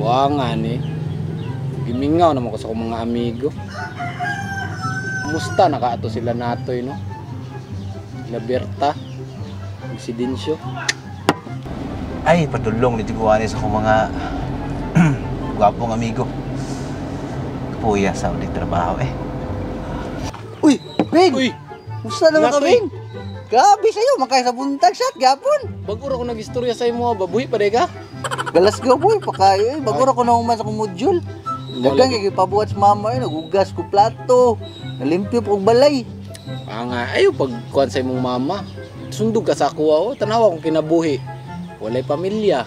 Wa nga ni. Gimingaw naman ko sa akong mga amigo. Kumusta naka ato sila natoy, no? Sila Berta, si Dinsyo. Ay, padulong ni Tiguanes sa akong mga gwapong amigo. Kapuya sa ulit trabaho eh. Uy, Bing! Uy! Musta naman ka, Natoy. Bing? Grabe sa'yo, makaya sa buntag shot, gapon. Bago ra ko nag-istorya sa imo, babuhi pa day ka? Galas ka, boy, pakayo eh. Bago ra ko na sa akong module. Dagang kay pabuhat sa mama eh, nagugas ko plato, nalimpyo pa kong balay. Ah nga, ayo pag kuan sa imong mama. Sundog ka sa ako, oh. Tanawa kong kinabuhi. Walay pamilya.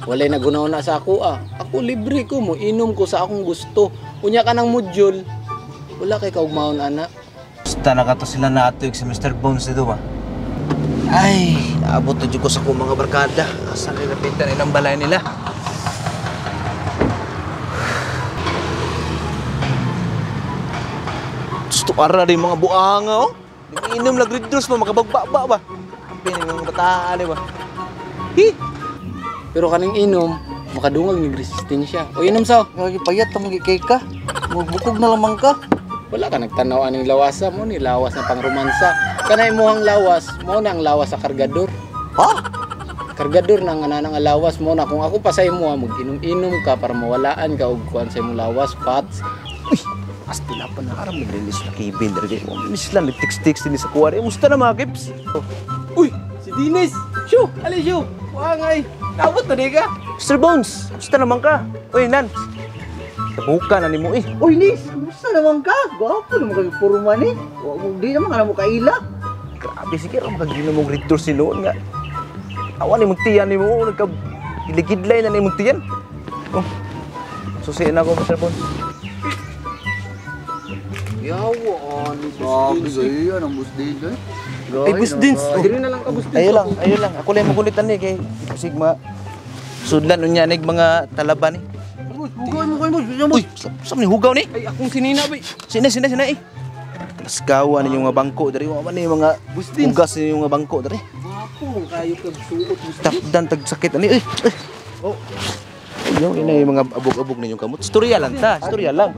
Walay nagunaw na sa ako ah. Ako libre ko mo, inom ko sa akong gusto. Unya ka ng module. Wala kay kaugmaon ana. Basta nakato sila natoy si Mr. Bones dito ba? Ay, naabot na dyan ko sa akong mga barkada. Asa nila pitan ilang balay nila. Gusto ara rin mga buanga oh. Inom lag red pa makabagbaba ba. Kampi ni mga bataan di ba? Hi! Pero kaning inom, makadungag ni resistensya. O inom sa. Lagi payat tong kay ka. Magbukog na lamang ka. Wala ka nagtanaw aning lawasa mo ni lawas na pangromansa. Kana imuhang lawas, mo na ang lawas sa kargador. Ha? Kargador na nga nga lawas mo na kung ako pa sa imo mag-inom-inom ka para mawalaan ka og kuan sa imong lawas, fats. Uy, pastila pa na aram nag-release na Kevin dere. Miss lang nag-text-text din sa kuwari. Musta na mga kips? Uy, si Dennis. Shoo, ali shoo. Wangay. Naabot na di ka. Mr. Bones, musta naman ka? Uy, Nan. Tabuka na nimo eh. Uy, Nis, kumusta naman ka? Gwapo naman kayo puro man eh. Di naman ka na mo kaila. Grabe sige ra makaginom og red doors ni noon nga. Awa ni mong tiyan nimo nagka giligidlay na ni mong tiyan. Oh. Susiin ako Mr. Bones. Yawa ani Grabe kayo, ang busdin eh. Ay, busdins. Diri na lang ka busdins. Ayo lang, ayo lang. Ako lang magulitan ni kay Sigma. Sudlan unya nig mga talaban ni. Boss, bugaw mo kayo, boss. Boss. Uy, sa ni hugaw ni? Ay, akong sinina bay. Sina sina sina eh. Talasgawa ninyo nga bangko diri wa man ni mga Busdins. hugas ninyo nga bangko diri. Ako kayo kag suot busdins. Takdan tag sakit ani. Uy. Uy. Oh. Ayaw ina yung mga abog-abog ninyong kamot. Istorya lang ta, istorya lang.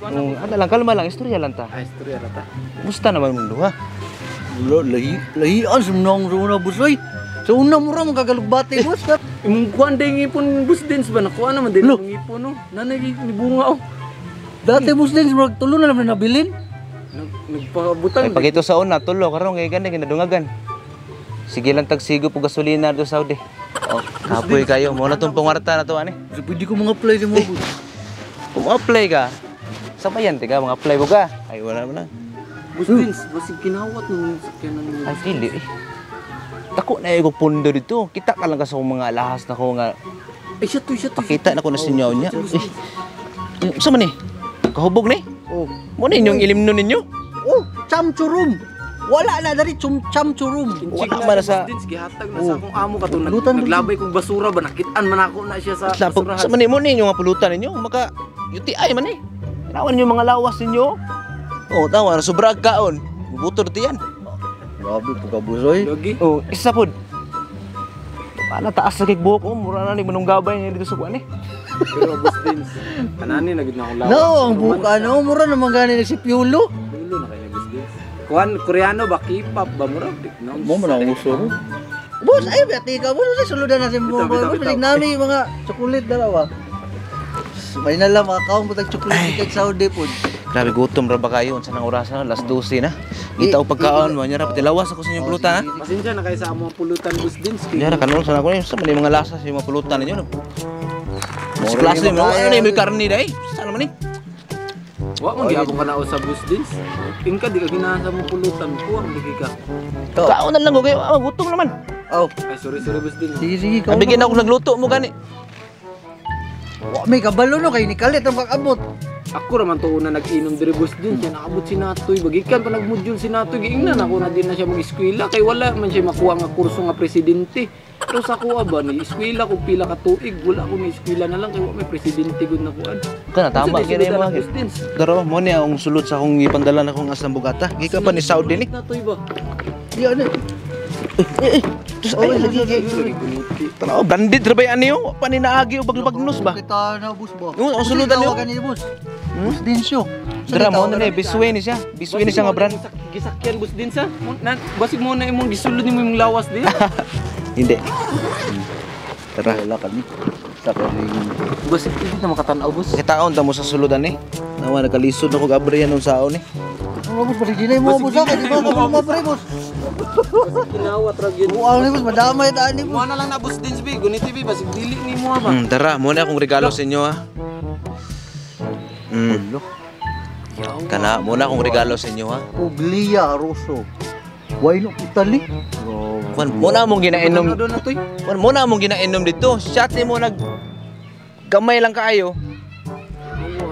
Ano lang, kalma lang, istorya lang ta. Ay, istorya ra ta. Kumusta naman mong duha? Wala, lahi, lahian sa mga sa una, boss, oy. Sa una mo ra, magkagalugbate, boss. Imong kuan day ngipon busdins ba nakuha naman din Lo. imong ngipon no. Nanay ni bunga oh. Dati, boss, din, murag tulo na naman nabilin. Nagpabutang. Ay, pagito sa una, tulo, karon kay gani kinadungagan. Sige lang tagsigo po gasolina do Saudi. Oh, kapoy kayo, mo na tong pangarta na to ani. So, pwede ko mga apply sa mga, boss. Kung apply ka, sabayan ti ka, mga apply mo ka. Ay, wala naman na. Busdins, basig kinawat mo sakyanan mo. Ay, dili eh. Dako na ko pundo dito. Kita ka lang ka sa akong mga alahas na ko nga. Ay, siya to, siya to. Pakita na ko na sinyaw niya. Eh, sa man eh? Kahubog ni? Oh. Mo na inyong ilimno ninyo? Oh, chamchurum. Wala na dari chamchurum. Wala man na sa- Busdins, gihatag na sa akong amo kato. Pulutan, Naglabay kong basura ba nakitaan man ako na siya sa Lapag, basurahan. sa man eh, mo ninyo nga pulutan ninyo, maka UTI man eh. Tanawan ninyo mga lawas ninyo. Oh, tawa, sobra kaon. Bubutor ti yan. Grabe po ka, boss, oy. Lagi. Oh, isa pod. Paano taas sa kay buhok oh, mura na ni manunggabay niya dito sa kuan eh. Pero Busdins, kanani na gid na akong lawas. No, ang buka, no. Mura naman gani na si Piolo. Dulo na kay Busdins. Kuan Koreano ba K-pop ba mura? No. Mo man ang uso. Boss, ay, biyati ka. Boss, boss, suludan na si mo. Bitaw, bitaw, Boss, bitaw. bitaw. Nami mga chocolate dalawa. May nala, mga kaong butag chocolate kay Saudi po. Grabe gutom ra ba kayo unsa nang orasan alas 12 na. Kita og pagkaon mo nya ra pati lawas ako sa inyong pulutan ha. Pasensya na kayo sa among pulutan Busdins. Nya ra kanon sa ako sa man yung mga lasa sa mga pulutan ninyo. Sa klase Mura mo ni ano makaya. na may karne dai. Sa naman ni? Wa man gyapon ka na sa Busdins. Ingka di ka ginahan sa among pulutan ko ang lagi ka. Kaon na lang ko kayo, ah, gutom naman. Oh, Ay sorry sorry Busdins. sige, sige. Kaon Abigin na. ako nagluto mo gani. Wa may kabalo no, kay nikalit ang pag-abot. Ako raman to una nag-inom diri Busdins, yan nakabot si Natoy. Bagikan pa nagmodule si Natoy, giingnan ako na din na siya mag-eskwela kay wala man siya makuha nga kurso nga presidente. Pero sa kuha ba ni eskwela ko pila ka tuig, wala ko ni eskwela na lang kay wa may presidente gud na kuan. Kana tama Unsa gyud di mo. suludan ang Busdins? Daro mo niya ang sulod sa akong ipandala na akong aslang bugata. Gikan pa ni Saudi ni. Natoy ba? Di ano. Eh, eh, Dito sa ay lagi kay. Tanaw branded ra ba ani oh? Paninaagi o bagbagnos ba? Kita na bus ba? Oo, ang suludan niyo. Gani bus. Bus din siya. Dra mo na ni biswe ni siya. Biswe ni siya nga brand. Gisakyan bus din sa. Basig mo na imong gisulod nimo imong lawas din. Hindi. Tara. Wala kami. Sa karing Basig hindi na makatan-aw bus. Kitaon ta mo sa suludan eh. Nawa nagkalisod na ko gabriyan nun saon eh. Ano bus basig dinay mo bus ha, kay di ba ka mo pre bus. Kinawat ra gyud. Buang ni bus madamay ta ani bus. Mo na lang na bus din bi, guniti bi basig dili nimo ba. Tara, mo na akong regalo sa inyo ha. Kana, mo na akong regalo sa inyo ha. Puglia Rosso. Why no Italy? Kwan, mo na among ginainom. Doon na toy. Kwan, mo na among ginainom dito. Shot ni mo nag gamay lang kaayo.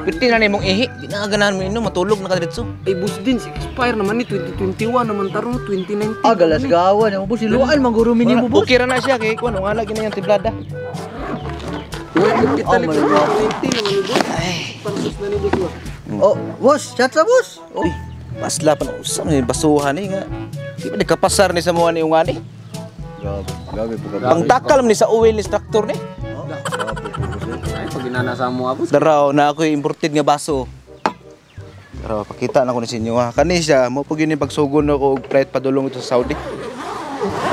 Pwede na nimong ihi. Di na ganahan mo inom, matulog na ka dito. Ay bus din si expire naman ni 2021 naman tarong 2019. Ah, galas gawa ni mo bus siluan mangguro mini mo bus. Okay ra na siya kay kwan, wala gina yung tiblada. Wala Italy Oh, maluwa. 2019 naman ni bus. Pansus na ni bus ba. Oh, bus, chat sa bus. Oh. Uy, pasla pa na usap ni basuhan ni nga. Di ba nagkapasar ni sa mga ni ungani? Grabe, grabe po ka. Pangtakal man ni sa oil ni tractor ni. Grabe po bus. Ay pag ginana sa mo bus. Daraw na ako imported nga baso. Daraw pakita na ko ni sa inyo ha. Kani siya mo pag yun yung pagsugon ako og flight padulong ito sa Saudi.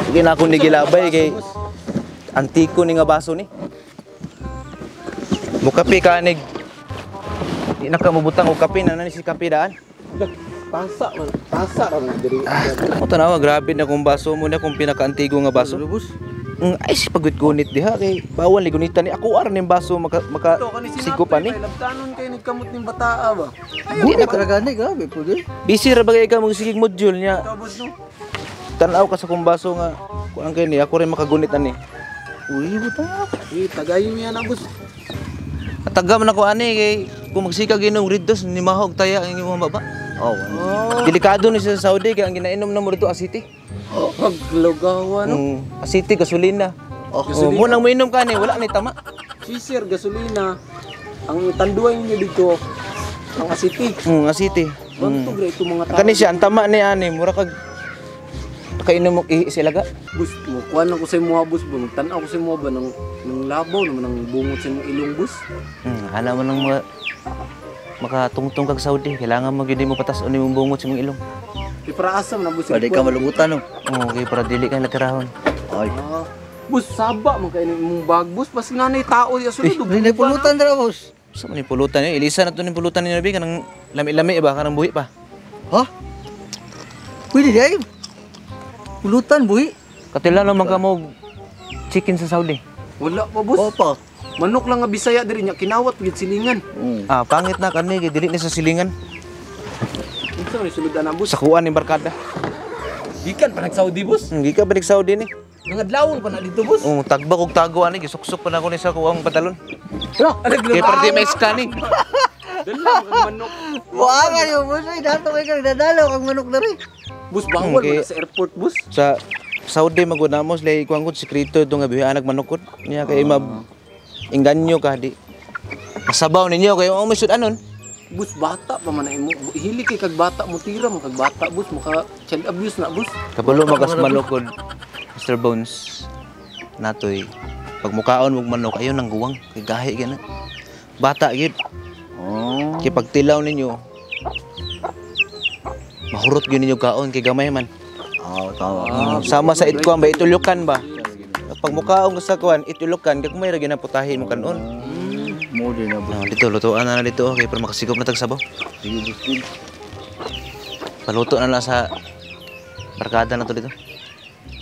Sige na ako ni gilabay kay antiko ni nga baso ni. Mukape ka nig. Di na ka mubutang og kape na ni si kape daan. Tasa man, tasa ra man diri. Mo tanawa grabe na kung baso mo na kung pinakaantigo nga baso. Ano bus? Ay si pagwit-gunit diha kay bawal ni gunitan ni ako ar ning baso maka maka Ito kani sigo pa ni. Labtanon kay nagkamot ning bataa ba. Di na talaga ni, grabe po di. Busy ra bagay ka magsigig module niya. Ikaw bus no. Tan-aw ka sa kong baso nga kuan kay ni ako rin makagunit ani. Uy, butang. Eh tagayon niya na bus. Ataga man ako ani kay kung magsikag inom riddos ni mahog taya ang imong baba. Oh, ano. Oh, Delikado ni sa Saudi kay ang ginainom na mo dito asiti. paglugawan no. Asiti gasolina. Oh, Oh, mo nang moinom ka ni wala ni tama. Sisir gasolina. Ang tanduay niyo dito ang asiti. Asiti. Bantog ra ito mga tao. Kani siya ang tama ni ani mura kag kainom og ihi sa ilaga. Bus mo kuan ako sa imo bus ba magtan-aw ko sa imo ba nang nang labaw naman ang bungot sa imong ilong bus. Alam mo nang mga makatungtong kag Saudi, kailangan mo gyud mo patas-on imong bungot sa imong ilong. Iparaasam na bus. Pwede ka malugutan no. Oh, okay, para dili ka natirahon. Ay. Ah, bus saba man kay imong bag bus bas nga nay tao di sulod. Hindi pulutan dra bus. Sa man yung pulutan eh? Ilisa na to ni pulutan ni Nabi kanang lami-lami ba kanang buhi pa. Ha? Pwede di ay. Pulutan buhi. Katila naman ka mo chicken sa Saudi. Wala pa bus. Opa. Manok lang nga Bisaya diri nya kinawat gyud silingan. Ah, pangit na kani kay dili ni sa silingan. Unsa man sulod na bus? Sa kuan ni barkada. Gikan pa nag Saudi bus. Hindi ka balik Saudi ni. Nangadlawon pa na dito bus. Oh, tagbak og tago ani gisuksok pa na ko ni sa kuang pantalon. Hala. Kay para di may scanning. Dala kang manok. Buang kayo bus ay dato kay kag dadalaw kang manok diri. Bus bawal Okay. man na sa airport bus. Sa Saudi magud na mo sila ikuan ko sekreto do nga biha anak manukod. Niya kay mab inganyo ka di. Masabaw ninyo kay mo sud anon. Bus bata pa man na imo. Hili kay kag bata mo tira mo kag bata bus maka child abuse na bus. Kabalo magas manukod. Mr. Bones. Natoy pag mukaon mog manok ayon ang guwang kay gahi gyud na. Bata gyud. Oh. Kay pagtilaw ninyo mahurot gyud ninyo kaon kay gamay man. Ah, tama. Sama sa itkuan ba itulukan ba? Pag mukaon ka sa kuan itulukan gagmay ra gyud na putahe mo kanon. Mo din na bus. No, dito lutuan na na dito okay para makasigop na tag sabaw. Sige bus din. Paluto na lang sa barkada na to dito.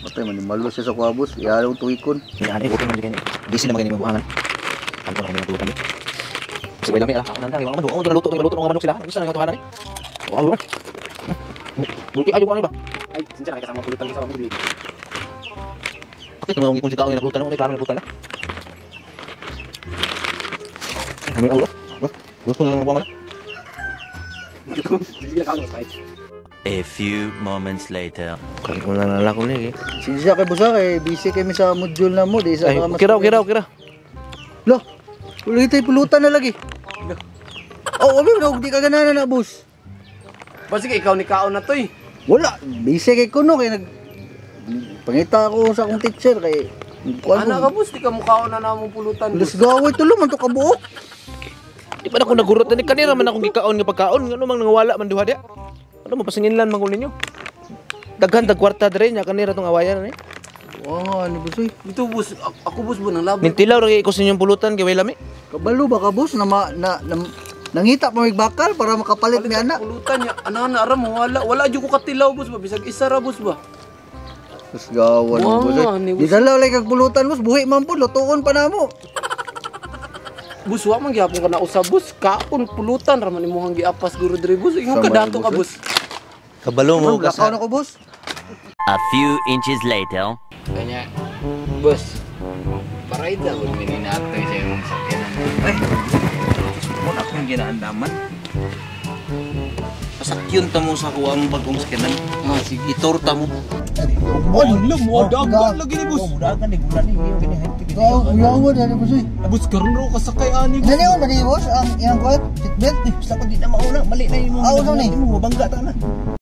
Matay man malo siya sa kuha bus. Iyalaw tuikon. Yan ay okay man gani. Busy na magani mabuangan. Kanto na kami ng tutan. Kasi wala mi ala. Nandang yung mga manok, oh, luto, luto ng manok sila. Gusto na nga tuhanan eh. Oh, Buti ayo ano ba? Ay, sinsya na kasama pulutan sa mga Bakit naman kung si tao yung naglutan na, may klaro naglutan na. Kami ulo. Gusto na ng buwangan. Sige lang ako kahit. A few moments later. Kaya ko na nalala ko ni. Sinsya kay bus kay busy kami sa module na mo di sa Ay, ka mas- kira kira kira. Lah. Wala tayo pulutan na lagi. Oh, abi no, di ka ganahan na bus. Basig ikaw ni kaon na to eh. Wala, busy kay kuno kay nag Pangita ako sa akong teacher kay kuan Ana ka, boss, di ka mukhaon na namong pulutan, boss. Let's go, tulo man to kabuok. Di pa na ako nagurot ani kanira man akong gikaon nga pagkaon ngano mang nangawala man duha diya. Ano mo pasinginlan man ko ninyo? Daghan tag kwarta dire nya kanira tong awayan ani. Wa ni boss oy. Ito, boss, ako, boss, ba nang labi. Mintilaw ra kay ko sa inyong pulutan kay way lami. Kabalo ba ka, boss, na, ma, na, na nangita pa may bakal para makapalit ni ana. Pulutan niya, ana na aram wala wala jud ko katilaw, boss ba, bisag isa ra, boss ba. Let's go, Wa ni boss nga, oy. ni boss. Di dalaw lay kag pulutan, boss, buhi man pud lutuon pa namo. Boss, wa man gihapon ka na usab, boss. Kaon pulutan ra man imong giapas guro diri, boss. Ingon ka Sama dato ni ka, boss, boss. Kabalo mo ka Lakaw sa na ko, boss. A few inches later. Kanya, boss. Paray daw mininato sa imong sakyanan. Ay. Mo na akong ginaandaman. Pasakyon ta mo sa kuha ang bagong sakyanan. Ah, sige. Itor ta mo. Wala mo dagan lagi ni boss. Dagan ni gulan ni Gaw, uyaw na ni boss oy. Boss, karon ra ka sakay ani. Nani on ba ni boss ang iyang kuan? Seatbelt? Sa ko di na mauna, mali na imong. Ah, usaw ni. Imong bangga ta na.